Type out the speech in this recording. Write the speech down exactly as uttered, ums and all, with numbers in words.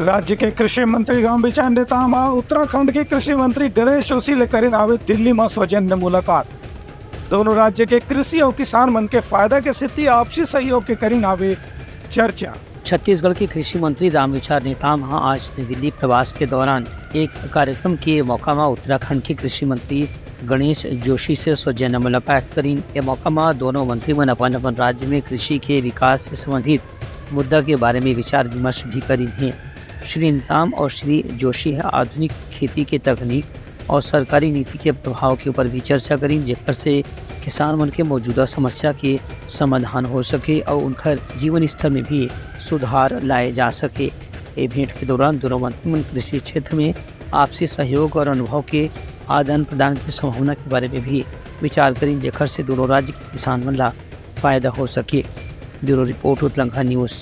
राज्य के कृषि मंत्री रामविचार नेताम ह उत्तराखंड के कृषि मंत्री गणेश जोशी ले करिन हावे दिल्ली म सौजन्य मुलाकात। दोनों राज्य के कृषि अउ किसान मन के फायदा के सेती आपसी सहयोग के करिन हावे चर्चा। छत्तीसगढ़ के कृषि मंत्री रामविचार नेताम ह आज नई दिल्ली प्रवास के दौरान एक कार्यक्रम के मौका म उत्तराखंड के कृषि मंत्री गणेश जोशी से सौजन्य मुलाकात करिन। ए मौका म दोनों मंत्री मन अपन-अपन राज्य में कृषि के विकास से संबंधित मुद्दा के बारे में विचार विमर्श भी करिन हे। श्री नेताम और श्री जोशी ह आधुनिक खेती के तकनीक और सरकारी नीति के प्रभाव के ऊपर भी चर्चा करिन, जेकर से किसान मन के मौजूदा समस्या के समाधान हो सके और उनकर जीवन स्तर में भी सुधार लाए जा सके। ए भेंट के दौरान दोनों मंत्री मन कृषि क्षेत्र में आपसी सहयोग और अनुभव के आदान प्रदान की संभावना के बारे में भी विचार करिन, जेकर से दोनों राज्य के किसान मन ला फायदा हो सके। Bureau report, Utlangha news.